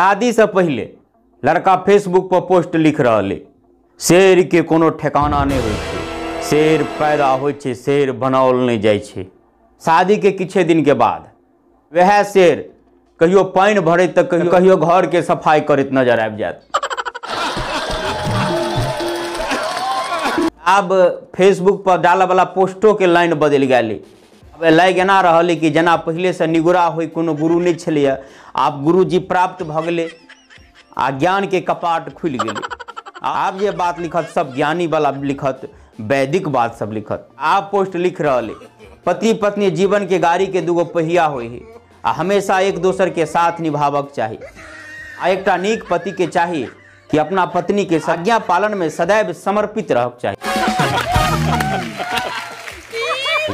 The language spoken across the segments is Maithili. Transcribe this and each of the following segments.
शादी से पहले लड़का फेसबुक पर पोस्ट लिख रहल, शेर के कोनो ठेकाना नहीं होइ छै, शेर पैदा होइ छै, शेर बनाओल नहीं जाइ छै। शादी के किछे दिन के बाद वएह शेर कहियो पानि भरैत तऽ कहियो कहियो घर के सफाई करैत नजर आबि जायत। आब फेसबुक पर डालऽ वाला पोस्टो के लाइन बदलि गेलै। आब लागि एना रहल कि जेना पहिले से निगुरा होइ कोनो गुरु नहि छलैए, आब गुरुजी प्राप्त भऽ गेलै आ ज्ञान के कपाट खुलि गेलै। आब जे बात लिखत सब ज्ञानी वाला लिखत, वैदिक बात सब लिखत। आब पोस्ट लिख रहल, पति पत्नी जीवन के गाड़ी के दूगो पहिया होइ है आ हमेशा एक दोसर के साथ निभाबक चाही। आ एकटा नीक पति के चाही कि अपना पत्नी के आज्ञा पालन में सदैव समर्पित रहक चाही।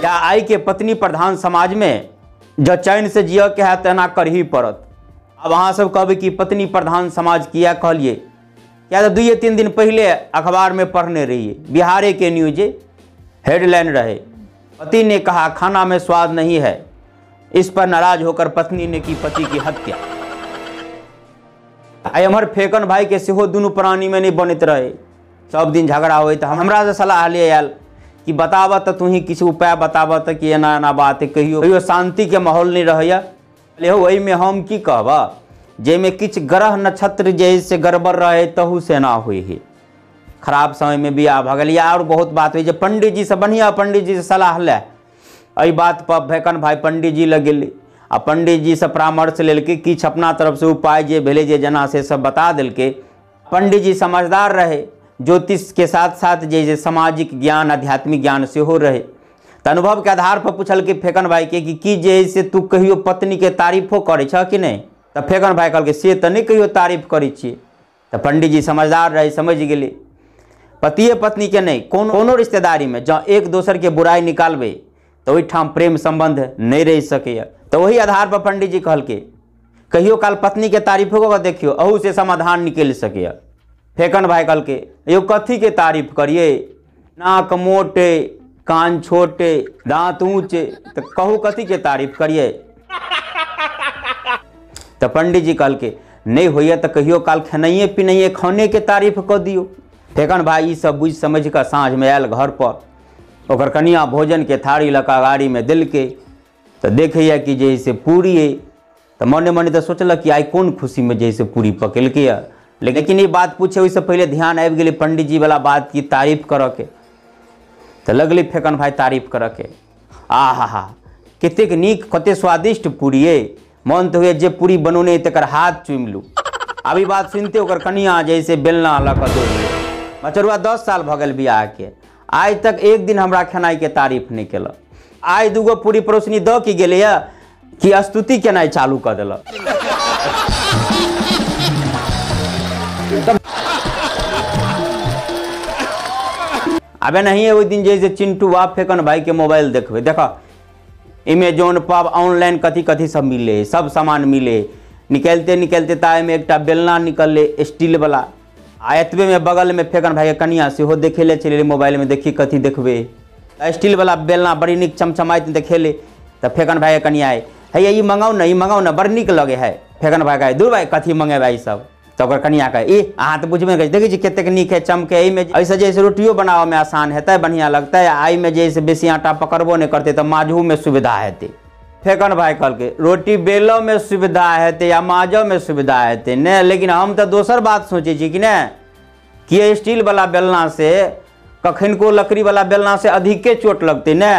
या आई के पत्नी प्रधान समाज में जब चैन से जिय के है तो एना करही पड़त। अब अहाँ सब कहबै कि पत्नी प्रधान समाज किया कहलिए, किया तो 2-3 दिन पहले अखबार में पढ़ने रहिए, बिहारे के न्यूज हेडलाइन रहे, पति ने कहा खाना में स्वाद नहीं है, इस पर नाराज होकर पत्नी ने की पति की हत्या। आ एम्हर फेकन भाई के सेहो दुनू प्राणी में नहीं बनैत रहे, सब दिन झगड़ा होय। तऽ हमरा से सलाह ले आयल कि बताबऽ तऽ तू ही किछु उपाय बताबऽ तऽ कि एना एना बात है, कहियो कहियो शांति के माहौल नहीं रहैया। हो एहिमे हम की कहबऽ, जाहिमे किछु ग्रह नक्षत्र जे से गड़बड़ रहे तहू से एना होइ है। खराब समय में बियाह भऽ गेल या और बहुत बात होइ जे पंडीजी से बढ़िया पंडीजी से सलाह ले। एहि बात पर फेकन भाई पंडीजी लग गेलै आ पंडीजी से परामर्श लेलकै, किछु अपना तरफ से उपाय जे भेलै जे जेना से सब बता देलकै। पंडीजी समझदार रहे, ज्योतिष के साथ साथ जे सामाजिक ज्ञान आध्यात्मिक ज्ञान सेहो रहे। तऽ अनुभव के आधार पर पुछलकै फेकन भाई के कि जे से तू कहियो पत्नी के तारीफो करै छह कि नहि। तऽ फेकन भाई कहलकै से तऽ नहि कहियो तारीफ करै छियै। तऽ पंडीजी समझदार रहे, समझि गेलै पतिए पत्नी के नहि कोनो कोनो रिश्तेदारी में जँ एक दोसर के बुराइ निकालबै तऽ ओहिठाम प्रेम संबंध नहि रहि सकैए। तऽ ओही आधार पर पंडीजी कहलकै कहियो काल पत्नी के तारीफो कऽ देखियौ, अहू से समाधान निकलि सकैए। फेकन भाई कहलकै यौ कथी के तारीफ करियै, नाक मोटे कान छोटे दाँत ऊँचे, तऽ कहू कथी के तारीफ करियै। तऽ पंडीजी कहलकै नहि होइए तऽ कहियो काल खेनाइए पिनाइए खाने के तारीफ कऽ दियौ। फेकन भाई ई सब बुझि समझि कऽ साँझमे आयल घर पर, ओकर कनिया भोजन के थारी लऽ कऽ गाड़ीमे देलकै। तऽ देखैए कि जे से पूरी अइ, तऽ मने मने तऽ सोचलक कि आइ कोन खुशीमे जे से पूरी पकेलकै। लेकिन ई बात पूछे ओहिसँ पहिले ध्यान आबि गेलै पंडीजी वाला बात की तारीफ करऽके। तऽ लगलै फेकन भाई तारीफ करऽके, आ हा हा कतेक नीक कतेक स्वादिष्ट पूरी अइ, मन तऽ होइए जे पूरी बनौने तकर हाथ चूमि लू। आब ई बात सुनिते ओकर कनिया जे से बेलना लऽ कऽ दौड़लै। मचरुआ 10 साल भऽ गेल बियाहके, आइ तक एक दिन हमरा खेनाइके तारीफ नहि केलक। आइ दूगो पूरी परोसनी दऽ के गेलैए कि स्तुति केनाइ चालू कऽ देलक। आबे नहीं ओहि दिन जे चिंटू आ फेकन भाई के मोबाइल देखबै, देख एमेजोन पर ऑनलाइन कथी कथी सब मिले, सब सामान मिले। निकलते निकलते ताहिमे एकटा बेलना निकललै स्टील वाला, आ एतबे में बगल में फेकन भाई के कनिया सेहो देखे ले चलि मोबाइल में, देखी कथी देखबै। स्टील वाला बेलना बड़ी नीक चमचमाइत देखेले। तऽ फेकन भाई के कनिया हे ई मंगाउ ने, ई मंगाउ ने, बड़ नीक लगे है। फेकन भाई कहे दूर भाई कथी मंगेबै ई सब। तऽ ओकर कनिया कहे ई अहाँ तऽ बुझबे नहि करै, देखै छी कतेक नीक है चमके, एहिमे एहिसँ जे रोटियो बनाबऽमे आसान हेतै, बढ़िआँ लगतै, आ एहिमे जे से बेसी आटा पकड़बो नहि करतै तऽ माजहूमे सुविधा हेतै। फेकन भाई कहलकै रोटी बेलऽमे सुविधा हेतै या माजऽमे सुविधा हेतै नहि, लेकिन हम तऽ दोसर बात सोचै छी कि नहि कि स्टील वाला बेलना से कखनको लकड़ी वाला बेलना से अधिके चोट लगतै ने।